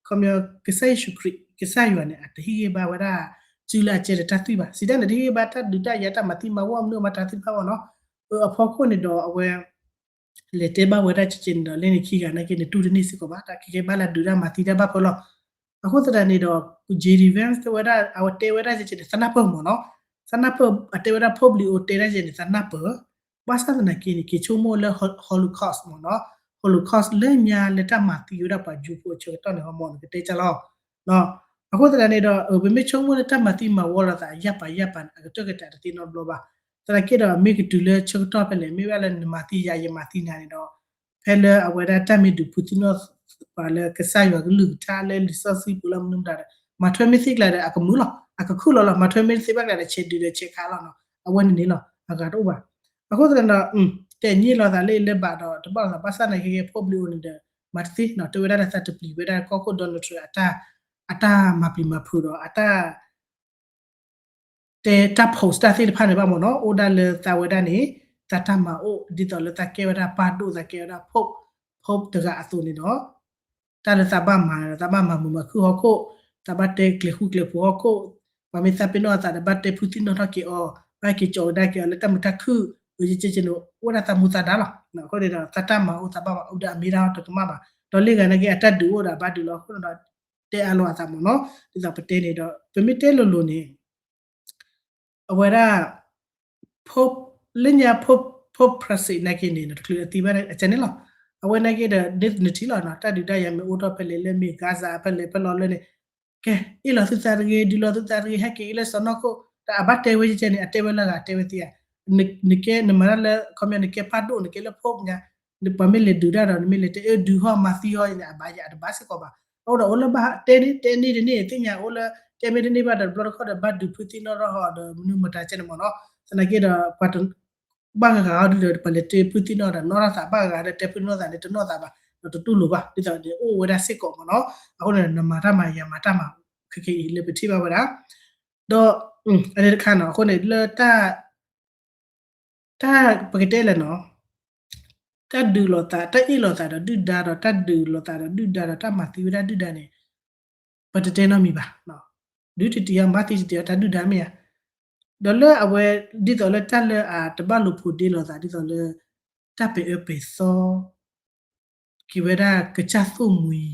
ခီပညီ ကစၢ်ယ့ၣ်ၡူးခရံာ် ကစၢ်ယွၤန့ၣ် အတဟ့ၣ်ဂံၢ်ဘါဝဲဒၣ် စုလၢအကဲဒီးတၢ်သွံၣ်ဘၣ်, စံးတၢ်န့ၣ် တဟ့ၣ်ဂံၢ်ဘါတၢ်ဒုးတၢ်ယၤ တၢ်မၤသံမၤဝီမနုၤမတၤသ့ၣ်တဖၣ်ဘၣ်နီၤ, အဖီခိၣ်န့ၣ်ဒီးအဝဲ လဲၤတဲဘၣ်ဝဲဒၣ်ကဲကဲန့ၣ်ဒီး လၢန့ၣ်ခံဂၤနာ်က့န့ၣ် တူၢ်တန့ၢ်စ့ၢ်ကီးဘၣ်, တၢ်ခဲကဲဘၣ်လၢဒုးတၢ်မၤသံတၢ်ဘၣ်ဖဲလီၤ. အဃိသတးန့ၣ်ဒီး J D Vance တဲဝဲဒၣ် အဝဲတဲဝဲဒၣ်ကဲကဲန့ၣ် သနၢ်ပၢၢ်မ့ၢ်နီၤ, သနၢ်ပၢၢ် အတဲဝဲဒၣ် Pope Leo တဲဒၣ်ကဲန့ၣ် သနၢ်ပၢၢ်, ဘၣ်ဆၣ်သနာ်က့န့ၣ် က့ၤဆိကမိၣ်လၢ Holocaust မ့ၢ်နီၤ, Holocaust လၢညါလၢတၢ်မၤသံဝဲဒၣ်ပှၤ Jew ဖိအဆၢကတီၢ်န့ၣ် ဟီမ့ၢ်နကတဲကၢ်လီၤ. အဃိသတးန့ၣ်ဒီး ပမ့ၢ်ဆိကမိၣ်လၢတၢ်မၤသံမၤဝီလိာ်သး ယၢ်ပာ်ယၢ်ပာ်န့ၣ် အကတၢၢ်ကတၢၢ်တသ့နီတဘျီဘၣ်. သနာ်က့ဒီး မ့ၢ်ကတုၤလၢဆၢကတီၢ်ဖဲလဲၣ် မ့ၢ်ဝဲဒၣ်လၢနမၤသံယၤ ယမၤသံနၤန့ၣ်ဒီး ဖဲလၢအဝဲဒၣ်တၢ်မ့ၢ်ဒုးဖုသံနီၣ်ပှၤလၢကစၢ်ယွၤကလုၢ်ကထါလၢလံာ်စီဆှံပူၤလၢမနုၤမတၤဒီး မၤထွဲမ့ၢ်သ့ကျါဒီး အကမုာ်လီၤ အကခုၣ်လီၤလီၤ မၤထွဲမ့ၢ်သ့ဘၣ်ကျါဒီး ဆဲးဒုးဒီးဆဲးခးလီၤနီၤ အဝဲန့ၣ်န့ၣ်လီၤ အဂၤတအိၣ်ဘၣ်. အဃိသတးဒီး တဲနံၣ်လိာ်သးလၢအလၢဘၣ်ဒီး တဘၣ်လိာ်သးဘၣ်ဆၣ်သနာ်က့ Pope Leo န့ၣ်ဒီး မၤတသ့နီၤ တဲဝဲဒၣ်လၢသးတပျံၤဝဲဒၣ်ကီၢ်ခိၣ် Donald Trump အတၢ်မၤပျံၤမၤဖုးဒီး အတၢ် တဲတၢ် post တၢ်သ့ၣ်တဖၣ်န့ၣ်ဘၣ်မ့ၢ်နီၤ အိၣ်ဒၣ်လၢသးဝဲဒၣ်န့ၣ် သးတၢ်မၤအိၣ် ဒ်သိးလၢသးကဲဝဲဒၣ်ပၢ်ဒိၣ် သးကဲဝဲဒၣ် pope pope တဂၤအသိးန့ၣ်ဒီး တၢ်လၢသးဘၣ်မၤ သးဘၣ်မၤမုာ်မၤခုၣ်ဟီၣ်ခိၣ်, သးဘၣ်တဲကျဲၤဃူကျဲၤဖိးဟီၣ်ခိၣ်, ပှၤမ့ၢ်သးပ့ၤနီၣ်သးဒီးဘၣ်တဲဖုသံနီၣ်ထီၣ်က့ၤအီၤ, ဘၣ်က့ၤကၠီကဒါက့ၤအီၤလၢတၢ်မုာ်တၢ်ခုၣ်, ဝဲကဲကဲန့ၣ် အိၣ်ဒၣ်သးမူသးဒါလီၤ. အဃိန့ၣ်ဒီး သးတၢ်မၤအိၣ်သးဘၣ်မၤအိၣ်ဒီးအမ့ၢ်ဒၣ်တကမၣ်ဘၣ်, ဒီးလ့ၣ်ဂၤနာ်က့အတၢ်ဒုးအိၣ်ဒီးအဘၣ်ဒုးလီၤ. အဃိန့ၣ်ဒီး တဲအါလိာ်အသးမ့ၢ်နီၤ, ဒ်သိးပတဲန့ၣ်ဒီး ပမ့ၢ်တဲလိၤလိၤန့ၣ် အဝဲဒၣ် Pope လၢညါ Pope Francis နာ်က့န့ၣ် တချုးအသံဘၣ်အကန့ၣ်လီၤ. အဝဲနာ်က့ဒီး နထံၣ်လီၤနီၤ တၢ်ဒုးတၢ်ယၤမ့ၢ်အိၣ်ထီၣ်ဖဲလဲၣ်လၢမ့ၢ် Gaza ဖဲလဲၣ်ဖဲလဲၣ်လၢန့ၣ် ကဲ အ့ၣ်လိာ်သုသးတဂ့ၤ ဒုးလိာ်သုသးတဂ့ၤ ဟဲက့ၤလၢစီၢ်နီၤခိၣ် တၢ်အဘၣ်တဲဝဲကဲကဲန့ၣ် အတဲဝဲလၢဂၤတဲဝဲသ့ဧါ. နကဲ နမၤတၢ်လၢ ခီပညီ နကဲပၢ်ဒိၣ် နကဲလၢ Pope ညါ ပှၤမ့ၢ်လဲၤဒုးတၢ်ဒီး နမ့ၢ်လဲၤတဲအၢဒုးဟီၣ်မၤသံဟီၣ်န့ၣ် အဘၣ်ယၤတဘၣ်စ့ၢ်ကီးဘၣ်. အဃိဒီးအိၣ်လၢဘၣ်တဲန့ၣ် တဲန့ၢ်တန့ၢ်သ့ၣ်ညါ အိၣ်လၢတဲမ့ၢ်တန့ၢ်ဘၣ်ဒီး တဘျီတခီၣ်ဒီး ဘၣ်ဒုးဖုသံနီၣ်ထီၣ်ဟီၣ်ဒီး မနုၤမတၤကဲန့ၣ်မ့ၢ်နီၤ. သနာ်က့ဒီး ပှၤတဘၣ်ဂၤဂၤအီၤဒုးဒီး ပှၤလဲၤတဲဖုသံနီၣ်ဒီး နီၣ်ထီၣ်သးဘၣ်ဂၤဒီး တဲဖုနီၣ်သးန့ၣ် တနီၣ်သးဘၣ် ဒီးတတူၢ်လိာ်ဘၣ် ဒ်သိးန့ၣ်အိၣ်ဝဲဒၣ်စ့ၢ်ကီးမ့ၢ်နီၤ. အဃိန့ၣ် နမၤတၢ်မၤယၤမၤတၢ်မၤ ခဲကဲအံၤလၢပထံၣ်ဘၣ်ဝဲဒၣ် ဒီး အန့ၣ်တခါနီၤ အဃိန့ၣ် လၢတၢ် တၢ်ပကတဲလဲၣ်နီၤ တၢ်ဒုးလိာ်သး တၢ်အ့ၣ်လိာ်သးဒီးဒုၣ်ဒါဒီး တၢ်ဒုးလိာ်သးဒီးဒုၣ်ဒါဒီး တၢ်မၤသံဝဲဒၣ်ဒုၣ်ဒါန့ၣ် ပတတဲနီတမံၤဘၣ်. ဒုးတတံၤအီၤ မၤသံတတံၤအီၤတၢ်ဒုၣ်ဒါမ့ၢ်ဧါ. ဒီးလၢအဝဲ ဒ်သိးလၢတၢ်လၢအတဘၣ်လိာ်ဖိးဒ့လိာ်သး ဒ်သိးလၢ တၢ်ပဲာ်အၢပဲာ်သီ က့ၤဝဲဒၣ်ကစၢ်သိၣ်မှံၤ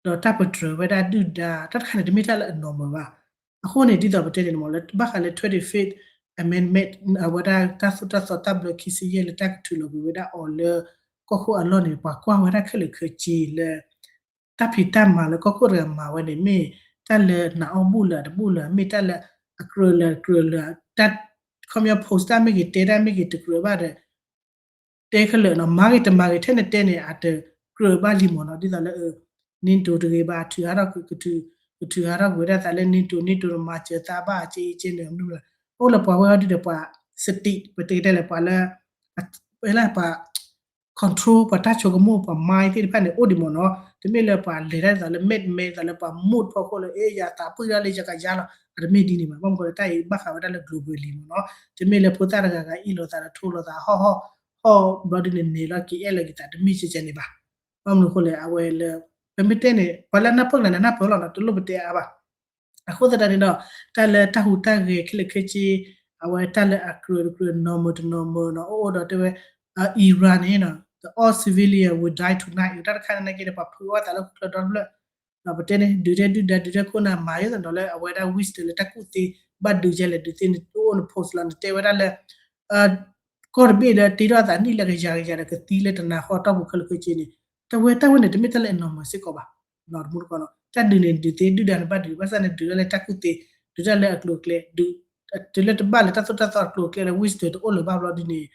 ဒီးတၢ်ပတြၢၤဝဲဒၣ်ဒုၣ်ဒါ တၢ်တခါန့ၣ် တမ့ၢ်တၢ်လၢအ normal ဘၣ်. အဃိန့ၣ် ဒ်သိးပတဲန့ၣ်မ့ၢ်လၢ ဘၣ်ဃးလၢ twenty-fifth Amendment အဝဲဒၣ်တၢ်သိၣ်တၢ်သီတၢ်ဘျၢခံဆံယဲၢ် လၢတၢ်ကထုးလီၤကွံာ်ဝဲဒၣ်အီၤလၢ ကီၢ်ခိၣ်အလီၢ်န့ၣ် ပှၤကွၢ်ဝဲဒၣ်ခဲလၢာ်ခဲဆ့လၢ တၢ်ဖံးတၢ်မၤလၢကီၢ်ခိၣ်တဂၤမၤဝဲန့ၣ် မ့ၢ်တၢ်လၢနးအီၣ်ဘူၣ်လၢအတဘူၣ်လၢ မ့ၢ်တၢ်လၢအကြၢးလၢအကြၢးလၢ တၢ် ခီပညီ post တၢ်မ့ၢ်ဂ့ၤ တဲတၢ်မ့ၢ်ဂ့ၤ တကြၢးဘၣ်ဒီး တဲခဲလၢာ်နီၤ မၤဂ့ၤတမၤဂ့ၤ ထဲနတဲန့ၣ် အတကြၢးဘၣ်လံမ့ၢ်နီၤ ဒ်သိးလၢ NATO တဂ့ၤဘၣ် ထုးဟးထီၣ် ကထုးဟးထီၣ်ကွံာ်ဝဲဒၣ်သးလၢ NATO NATO တမၤစၢၤသးဘၣ် ကဲအံၤကဲန့ၣ် မနုၤလဲၣ် အိၣ်လၢပှၤဝဲအီၤဒုးဒီးပှၤ စတံး ပတဲကတဲလဲၣ် ပှၤလၢ ပှၤ control ပှၤတၢ်ဆိကမိၣ် ပှၤ mind သ့ၣ်တဖၣ်န့ၣ် အိၣ်ဒံးမ့ၢ်နီၤ တမ့ၢ်လၢပှၤလဲၤတၢ်ဒ်သိးလၢ မ့ၢ်တမ့ၢ်ဒ်သိးလၢပှၤ mood ဖီခိၣ်လၢ အ့ ယသးပှံၢ်ဒၣ်လၢယကယါလီၤ အတမ့ၢ်ဒ်န့ၣ်ဘၣ် ဘၣ်မနုၤဃိလၢတၢ်အံၤဘၣ်ဃးဝဲဒၣ်လၢ globally မ့ၢ်နီၤ တမ့ၢ်လၢဖိသၣ်တဂၤဂၤအ့ၣ်လိာ်သးဒီးထိလိာ်သးဟီၣ်ဟီၣ် ဟီၣ်ဘျီဒ်န့ၣ် နဲၤလီၤက့ၤအဲၣ်လီၤက့ၤသး တမ့ၢ်ကဲကဲန့ၣ်ဘၣ် ဘၣ်မနုၤဃိလဲၣ် အဝဲလၢ ပမ့ၢ်တဲန့ၣ် ပှၤလၢနၢ်ပၢၢ်လၢနနၢ်ပၢၢ်လီၤနီၤ တလိၣ်ပတဲအါဘၣ် အဃိသတးန့ၣ်ဒီး တၢ်လၢတၢ်ဟူးတၢ်ဂဲၤခဲလၢာ်ခဲဆ့ အဝဲတၢ်လၢအကြၢးတကြၢး normal တ normal နီၤ အိၣ်အိၣ်ဒီးတဲဝဲ Iran န့ၣ် the all civilian will die tonight တၢ်တခါန့ၣ်က့ဒီး ပှၤဖုးအီၣ်သးလၢဟီၣ်ခိၣ်ချၢဒီတဖျၢၣ် ဒီးပတဲန့ၣ် ဒုးတဲဒုၣ်ဒါ ဒုးတဲခိၣ်နၢ် မၤယိသးဒီးလၢအဝဲဒၣ် wish တၢၤလၢတၢ်ကူၣ်သ့ ဘၣ်ဒုးကဲလဲၣ် ဒုးသ့န့ၣ် တအိၣ်န post လီၤ နတဲဝဲဒၣ်လၢ ကီၢ်တဘ့ၣ်လၢတ့ထီၣ်သးနံၣ်လၢကယၤကယၤဒီးကသံလၢတနၤဃီတီၢ်ပူၤခဲလၢာ်ခဲဆ့န့ၣ် တဝဲတၢ်ဝဲန့ၣ် တမ့ၢ်တၢ်လၢအ normal စ့ၢ်ကီးဘၣ် တမူတကိးနီၤ တၢ်ဒုးန့ၣ်ဒုးသ့ ဒုၣ်ဒါန့ၣ်ဘၣ်ဒုး ဘၣ်ဆၣ်န့ၣ်ဒုးဒၣ်လၢတၢ်ကူၣ်သ့ ဒုးတၢ်လၢအကျိၤအကျဲ ဒုး တုၤလၢတဘၣ်လၢတၢ်သိၣ်တၢ်သီအကျိၤအကျဲလၢ wish တၢၤတအိၣ်လၢၤဘၣ်ဘျီဒ်န့ၣ်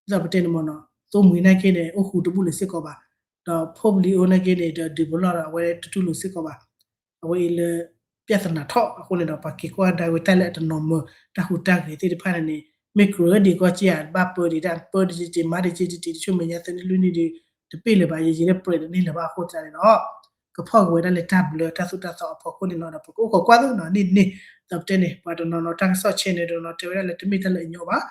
ဒ်သိးပတဲန့ၣ်မ့ၢ်နီၤ သိၣ်မှံၤနာ်က့န့ၣ် အိၣ်ဃူတဘူၣ်လၢၤစ့ၢ်ကီးဘၣ် ဒီး Pope Leo နာ်က့န့ၣ်ဒီးဒုးပလီၢ်ဒီးအဝဲတတူၢ်လိာ်စ့ၢ်ကီးဘၣ် အဝဲအံၤလၢ ပြဿနာထီၣ်အဃိန့ၣ်ဒီး ပှၤက့ၤကွၢ်ဒါဝဲတၢ်လၢအတ normal တၢ်ဟူးတၢ်ဂဲၤသ့ၣ်တဖၣ်န့ၣ်န့ၣ် မ့ၢ်ကြၢးဒံးကီၢ်က့ဧါ ဘၣ်ပၢဒံးတၢ် ပၢဒံးတံၢ်တံၢ် မၤဒံးက့တံၢ်တံၢ် တဆိကမိၣ်ညါသၢနံၣ်လွံၢ်နံၣ်ဒီး တပ့ၢ်လၢၤဘၣ် ယံာ်ယံာ်လၢ break တန့ၢ်လၢၤဘၣ်အဃိသတးန့ၣ်ဒီး ကဖီၣ်က့ၤဝဲဒၣ်လၢတၢ်ဘျၢတၢ်သိၣ်တၢ်သီအဖီခိၣ်န့ၣ်လီၤ. ဒီးပကအိၣ်ခိးကွၢ်သိးနီၤ န့ၣ်န့ၣ် ဒီးပတဲန့ၣ် ပှၤတနီၤနီၤတၢ်ကစီၣ် channel တနီၤတဲဝဲဒၣ်လၢတမ့ၢ်တၢ်လၢအညီဘၣ်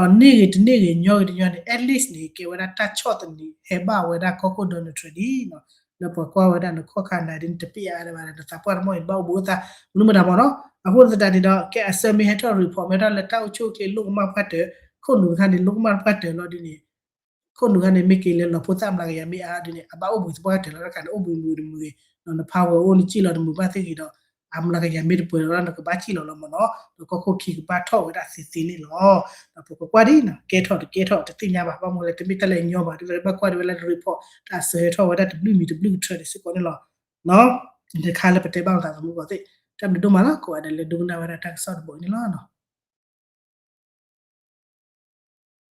ဒီးန့ၢ်ဂ့ၤတန့ၢ်ဂ့ၤ ညီဂ့ၤတညီန့ၣ် at least န့ၣ် ကဲဝဲဒၣ်တၢ်ဆီၣ်သနံး ဟဲဘၣ်ဝဲဒၣ်ကီၢ်ခိၣ် Donald Trump ဒ်နီၤ လၢပှၤကွၢ်ဝဲဒၣ်နခီၣ်ခါနၤဒ်န့ၣ် တပ့ၢ်အါဒံးဘၣ်ဒီး နသးပှၢ်တမီၢ်အံၤ ဘၣ်အိၣ်ဘှံးအိၣ်သါ မနုၤမတၤမ့ၢ်နီၤ အဃိသတးန့ၣ်ဒီး ကဲအဆၢမ့ၢ်ဟဲထီၣ် report မ့ၢ်ထီၣ်လၢတၢ်အိၣ်ဆူၣ်အိၣ်ချ့ လိၣ်ကမၣ်ပှၢ်တၢၢ် ခိၣ်နူာ်တခါန့ၣ် လိၣ်ကမၣ်ပှၢ်တၢၢ်လီၤဒ်န့ၣ် ခိၣ်နူာ်ခါန့ၣ် မ့ၢ်က့ၤလၢလီၤဖိသၣ်မျးကယၤမ့ၢ်အါဒ်န့ၣ် အဘၣ်အိၣ်ဘှံးသပှၢ်တၢၢ်လီၤ တခါန့ၣ် အိၣ်ဘှံးမုာ်တမုာ်ဂ့ၤ နဖးဝဲအိၣ်နစံၣ်လီၤတမုာ်ဘၣ်သ့ၣ်ဂ့ၤဒီး အမျးကယၤမ့ၢ်တပှဲၤလီၤ နကဘၣ်စံၣ်လီၤလီၤမ့ၢ်နီၤ ဒီးကီၢ်ခိၣ်ခံကဘၣ်ထီၣ်ဝဲဒၣ်သ့သ့န့ၣ်လီၤ. ဒီးပကကွၢ်ဒ်နီၤ ကဲထီၣ်တကဲထီၣ်တသ့ၣ်ညါဘၣ် ဘၣ်မနုၤလဲၣ် တမ့ၢ်တၢ်လၢအညီဘၣ် ဒ်သိးလၢဘၣ်ကွၢ်ဒံးဝဲလၢ report တၢ်အစၢၤဟဲထီၣ်ဝဲဒၣ်တဘျုးမံၤတဘျုးကထြၢးဒံးစ့ၢ်ကီးန့ၣ်လီၤ. တခါလၢပတဲဘၣ်လိာ်သးသမူကီၢ်သ့ၣ် တၢ်ဘျုးဒိၣ်မးလီၤ ကိးဂၤဒဲးလၢဒိကနၣ်ဝဲဒၣ်တၢ်ကစီၣ်တဘိအံၤန့ၣ်လီၤ.